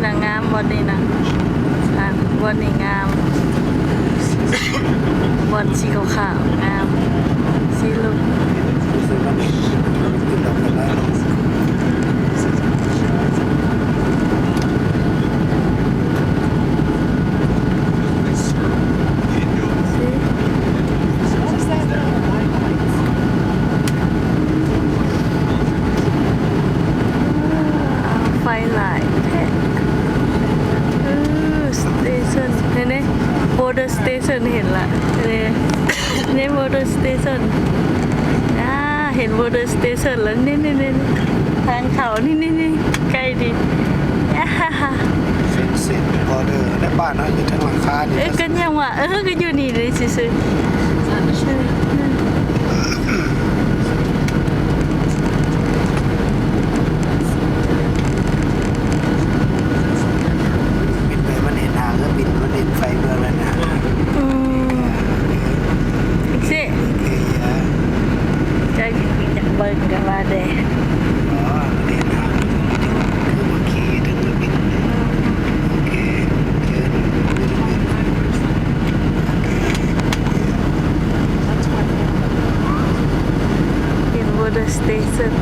ນະ ງາມບ່ອນນີ້ນະ ອ່າ ບ່ອນນີ້ງາມ ບ່ອນສີຂາວໆ ງາມ ສີລຸກ ໄຟຫຼາຍແທ້ ເອີ ສະເຕເຊິນ ເຫັນເດ້ Border Station ເຫັນລະ ເດ້ ເດ້ Border Station ອ່າ ເຫັນ Border Station ລະ ນີ້ໆໆ ທາງເຂົ້າ ນີ້ໆໆ ໃກ້ດີ Fence Border ໃນບ້ານເຮົາຢູ່ທາງຫຼັງຄານີ້ ເອີ ກໍຍັງວ່າ ເອີ ກໍຢູ່ນີ້ເດ້ຊື່ໆ. ບິນໄປມັນເຫັນຫາງເຮືອບິນ ມັນເຫັນໄຟເມືອງແລ້ວນະ ອືມ ຊິ ເອີ ຢາກ ຢາກເບິ່ງກໍວ່າແດ່ ອໍ ມັນເຫັນຫາງ ຄືໂອເຄ ເຖິງເຮືອບິນ ໂອເຄ ເຊີນ ເຫັນ Border Station.